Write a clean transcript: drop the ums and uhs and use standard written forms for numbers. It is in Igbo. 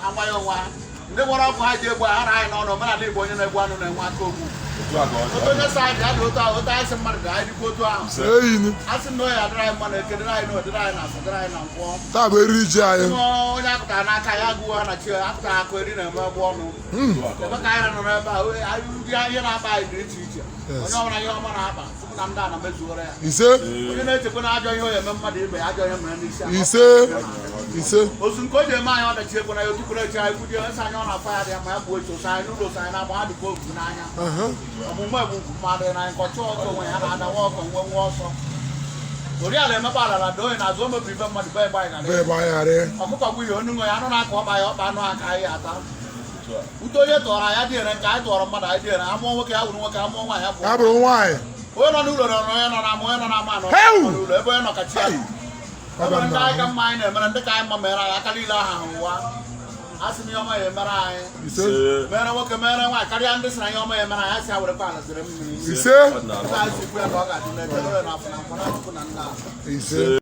Amanye onwe ha, ndị gbara ọgwụ ha ji egbu ha ra anyị n'ọnụ. Omenala Igbo, onye na-egbu anụ na-enwe aka ogbu. Otu onye sị anyị dị otu ahụ, otu anyị sị mmadụ dị, anyị dịkwa otu ahụ. Eyini. A sị na oyi adịrị anyị mma na eke, dịrị anyị na odịrị anyị na afọ, dịrị anyị na nkwọ. Taa bụ eriri ji anyị. Onye akụtara n'aka ya agụọ ha na chi akụtara akụ eri na-eme egbu ọnụ. Ebe ka anyị nọ n'ebe a, ndị ihe na-akpa anyị dị iche iche. Onye ọbụla ihe ọma na-akpa, tupu na ndị a na mezuoro ya. Ise. Onye na-echekwa na ajọ ihe o eme mmadụ ibe ya, ajọ ihe mere n'isi ya. Ise, ise. Ozu nke o ji eme anyị ọdachi ekwe na ya otukwere echi anyị kwuje nsọ anyị, ọ na-afọ ya dị ya ma ya gbuo echi oso anyị n'ụlọ, oso anyị na-agba ha dịkwa ogwu n'anya. Ọmụmụ egbu ugwu mmadụ na nkọcha ọkọ onwe ya na-adawa ọkọ nwe nwe ọsọ oriala emekpa alala doo onye n'azụ o mebiri ibe mmadụ be ebe anyị Bụ ebe anyị ghara. Ọkụkọ bụ ihe onu nwe ya anụ na-akọ ọkpa ya ọkpa anụ aka anyị ata ute. Onye tọrọ anyị adịghị nke anyị tọrọ mmadụ anyị dịghị amụọ nwoke ya wụrụ nwoke, amụọ nwaanyị ya bụ Ya bụrụ nwaanyị. Onye nọ n'ụlọ nọ, onye nọ n'ama, onye nọ n'ama nọ Heu! n'ụlọ ebe onye nọ ka chi ya nọ. E nwere ndị anyị ka mma anyị na-emere, ndị ka anyị mma mere anyị aka niile aha ha ụwa. A sị m ihe ọma ya emere anyị. Ise. Mere nwoke, mere nwaanyị, karịa ndị sị na ihe ọma ya emere anyị, a sị ya werekwa ala zere mmiri. Ise. Ebe anyị si kwu ya ka ọ ga-adị na-echere na afọ na nkwọ na Chukwu na nna. Ise.